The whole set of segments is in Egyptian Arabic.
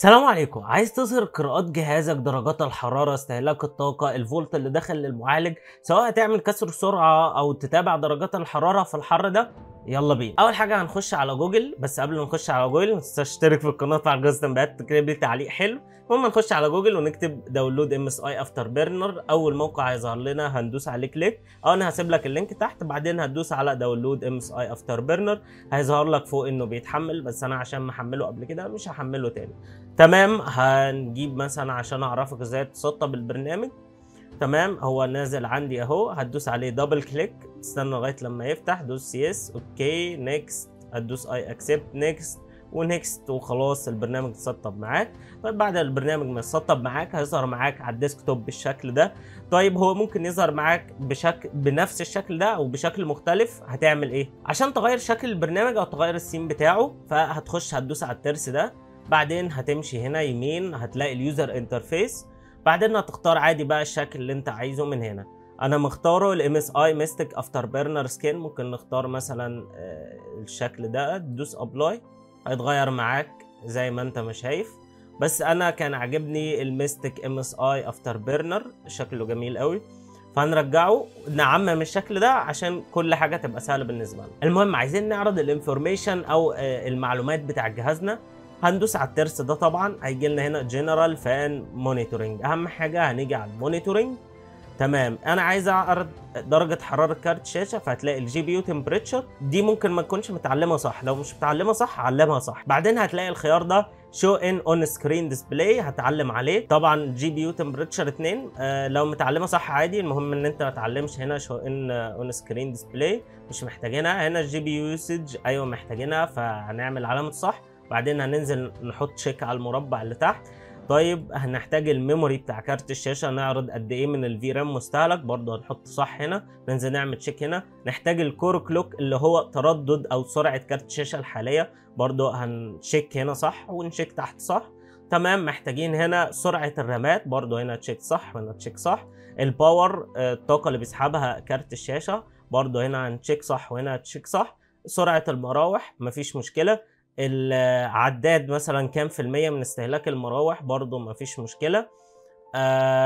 السلام عليكم. عايز تظهر قراءات جهازك، درجات الحرارة، استهلاك الطاقة، الفولت اللي دخل للمعالج، سواء هتعمل كسر سرعة او تتابع درجات الحرارة في الحر ده؟ يلا بينا. اول حاجة هنخش على جوجل، بس قبل ما نخش على جوجل ما تنساش تشترك في القناة وتفعل جرس التنبيهات وتكتب لي تعليق حلو. المهم نخش على جوجل ونكتب download MSI Afterburner، اول موقع هيظهر لنا هندوس عليه click، او انا هسيب لك ال link تحت. بعدين هتدوس على download MSI Afterburner، هيظهر لك فوق انه بيتحمل، بس انا عشان محمله قبل كده مش هحمله تاني. تمام، هنجيب مثلا عشان اعرفك ازاي تسطب البرنامج. تمام، هو نازل عندي اهو، هتدوس عليه double click، تستنى لغاية لما يفتح، دوس yes، okay، next، هتدوس I accept، next و next، وخلاص البرنامج اتسطب معاك. طيب بعد البرنامج ما يتسطب معاك هيظهر معاك على ال desktop بالشكل ده. طيب هو ممكن يظهر معاك بشكل بنفس الشكل ده او بشكل مختلف. هتعمل ايه عشان تغير شكل البرنامج او تغير السيم بتاعه؟ فهتخش هتدوس على الترس ده، بعدين هتمشي هنا يمين هتلاقي ال user interface، بعدين هتختار عادي بقى الشكل اللي انت عايزه من هنا. انا مختاره ال MSI Mystic Afterburner skin، ممكن نختار مثلا الشكل ده، تدوس apply هيتغير معاك زي ما انت ما شايف. بس انا كان عاجبني ال Mystic MSI Afterburner، شكله جميل قوي، فهنرجعه نعمم الشكل ده عشان كل حاجة تبقى سهلة بالنسبة لنا. المهم عايزين نعرض ال information او المعلومات بتاع جهازنا. هندوس على الترس ده، طبعا هيجي لنا هنا general fan monitoring، اهم حاجة هنيجي على ال monitoring. تمام، انا عايز اعرض درجه حرارة كارت شاشة، فهتلاقي ال GPU temperature دي ممكن ما تكونش متعلمة صح، لو مش متعلمة صح علمها صح. بعدين هتلاقي الخيار ده show in on screen display، هتعلم عليه. طبعا GPU temperature 2 لو متعلمة صح عادي، المهم ان انت ما تعلمش هنا show in on screen display، مش محتاجينها. هنا ال GPU usage ايوه محتاجينها، فهنعمل علامة صح، بعدين هننزل نحط check على المربع اللي تحت. طيب هنحتاج ال memory بتاع كارت الشاشة، نعرض قد ايه من ال VRAM مستهلك، برضه هنحط صح هنا، ننزل نعمل check هنا. نحتاج ال core clock اللي هو تردد او سرعة كارت الشاشة الحالية، برضه هن check هنا صح ون check تحت صح. تمام، محتاجين هنا سرعة الرامات، برضه هنا check صح وهنا check صح. ال power الطاقة اللي بيسحبها كارت الشاشة، برضه هنا هن check صح وهنا check صح. سرعة المراوح مفيش مشكلة. العداد مثلا كام في المية من استهلاك المراوح، برضو مفيش مشكلة.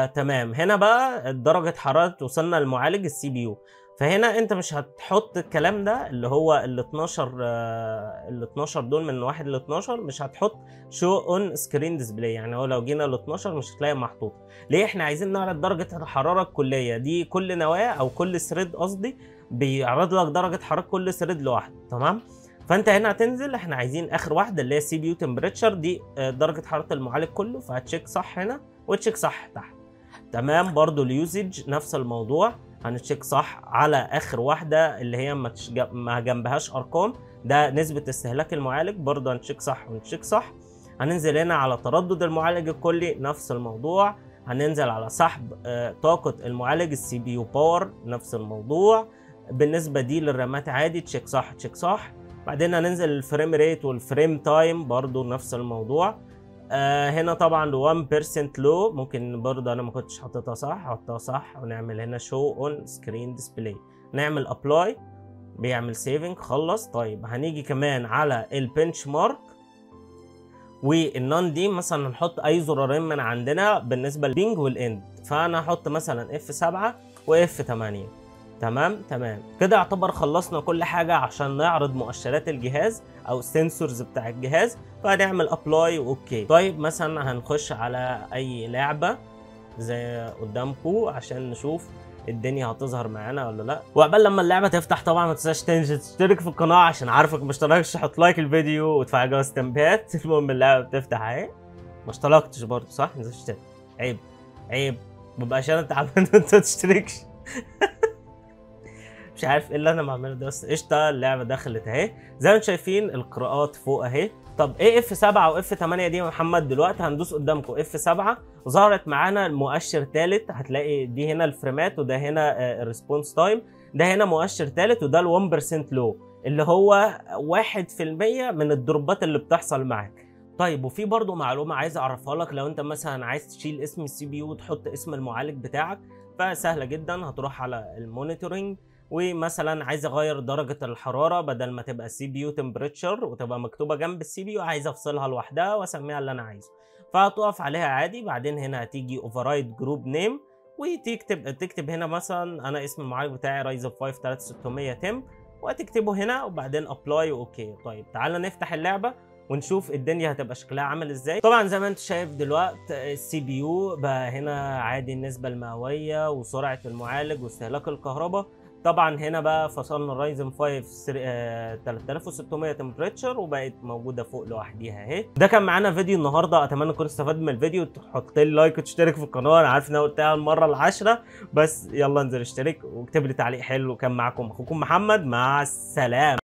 تمام، هنا بقى درجة حرارة وصلنا للمعالج ال CPU، فهنا انت مش هتحط الكلام ده اللي هو ال 12 دول من 1 ل 12، مش هتحط show on screen display، يعني هو لو جينا ل 12 مش هتلاقي محطوط. ليه؟ احنا عايزين نعرض درجة الحرارة الكلية دي، كل نواة او كل thread قصدي بيعرض لك درجة حرارة كل thread لوحده. تمام، فانت هنا هتنزل، احنا عايزين اخر واحدة اللي هي CPU temperature دي درجه حرارة المعالج كله، فهت check صح هنا و check صح تحت. تمام، برضو ال usage نفس الموضوع، هن check صح على اخر واحدة اللي هي ما جنبهاش ارقام، ده نسبه استهلاك المعالج، برضو هن check صح ون check صح. هننزل هنا على تردد المعالج الكلي نفس الموضوع، هننزل على سحب طاقة المعالج ال CPU power نفس الموضوع. بالنسبة دي للرامات عادي check صح check صح. بعدين هننزل ال frame rate وال frame time برضو نفس الموضوع. هنا طبعا 1% low ممكن برضو انا ما كنتش حاططها صح، احطها صح، ونعمل هنا show on screen display، نعمل apply، بيعمل saving خلص. طيب هنيجي كمان على ال benchmark وال none دي، مثلا هنحط اي زرارين من عندنا بالنسبة لل begin وال end، فانا هحط مثلا F7 و F8. تمام تمام كده يعتبر خلصنا كل حاجة عشان نعرض مؤشرات الجهاز او ال sensors بتاع الجهاز، فهنعمل apply و okay. طيب مثلا هنخش على اي لعبه زي قدامكم عشان نشوف الدنيا هتظهر معانا ولا لا. وقبل لما اللعبة تفتح طبعا ما تنساش تنزل تشترك في القناة عشان عارفك ما اشتركتش، حط like الفيديو وتفعل جرس التنبيهات. المهم اللعبة بتفتح اهي، ما اشتركتش برضه صح؟ ما تنساش تشترك، عيب عيب، مبقاش انا تعبان وانت ما تشتركش. مش عارف ايه اللي انا بعمله ده، بس قشطه. اللعبة دخلت اهي زي ما انتم شايفين، القراءات فوق اهي. طب ايه F7 و F8 دي يا محمد؟ دلوقتي هندوس قدامكم F7، ظهرت معانا المؤشر ثالث، هتلاقي دي هنا الفريمات وده هنا ال response time، ده هنا مؤشر ثالث، وده ال 1% low اللي هو 1% من الدروبات اللي بتحصل معاك. طيب وفي برضو معلومة عايز اعرفها لك، لو انت مثلا عايز تشيل اسم ال CPU وتحط اسم المعالج بتاعك، فسهله جدا، هتروح على ال monitoring، ومثلا عايز اغير درجه الحرارة، بدل ما تبقى CPU temperature وتبقى مكتوبة جنب ال CPU، عايز افصلها لوحدها واسميها اللي انا عايزه، فهتقف عليها عادي. بعدين هنا هتيجي override group name، وتكتب هنا مثلا انا اسم المعالج بتاعي Ryzen 5 3600 temp، وهتكتبه هنا وبعدين apply okay. طيب تعالى نفتح اللعبة ونشوف الدنيا هتبقى شكلها عامل ازاي. طبعا زي ما انت شايف دلوقتي ال CPU بقى هنا عادي النسبة المئويه وسرعة المعالج واستهلاك الكهرباء. طبعا هنا بقى فصلنا ال Ryzen 5 3600 temperature وبقت موجودة فوق لوحديها اهي. ده كان معانا فيديو النهارده، اتمنى تكونوا استفدتوا من الفيديو، تحط لي like وتشترك في القناة. انا عارف ان انا قلتها المرة العاشرة، بس يلا انزل اشترك واكتب لي تعليق حلو. كان معاكم اخوكم محمد، مع السلامة.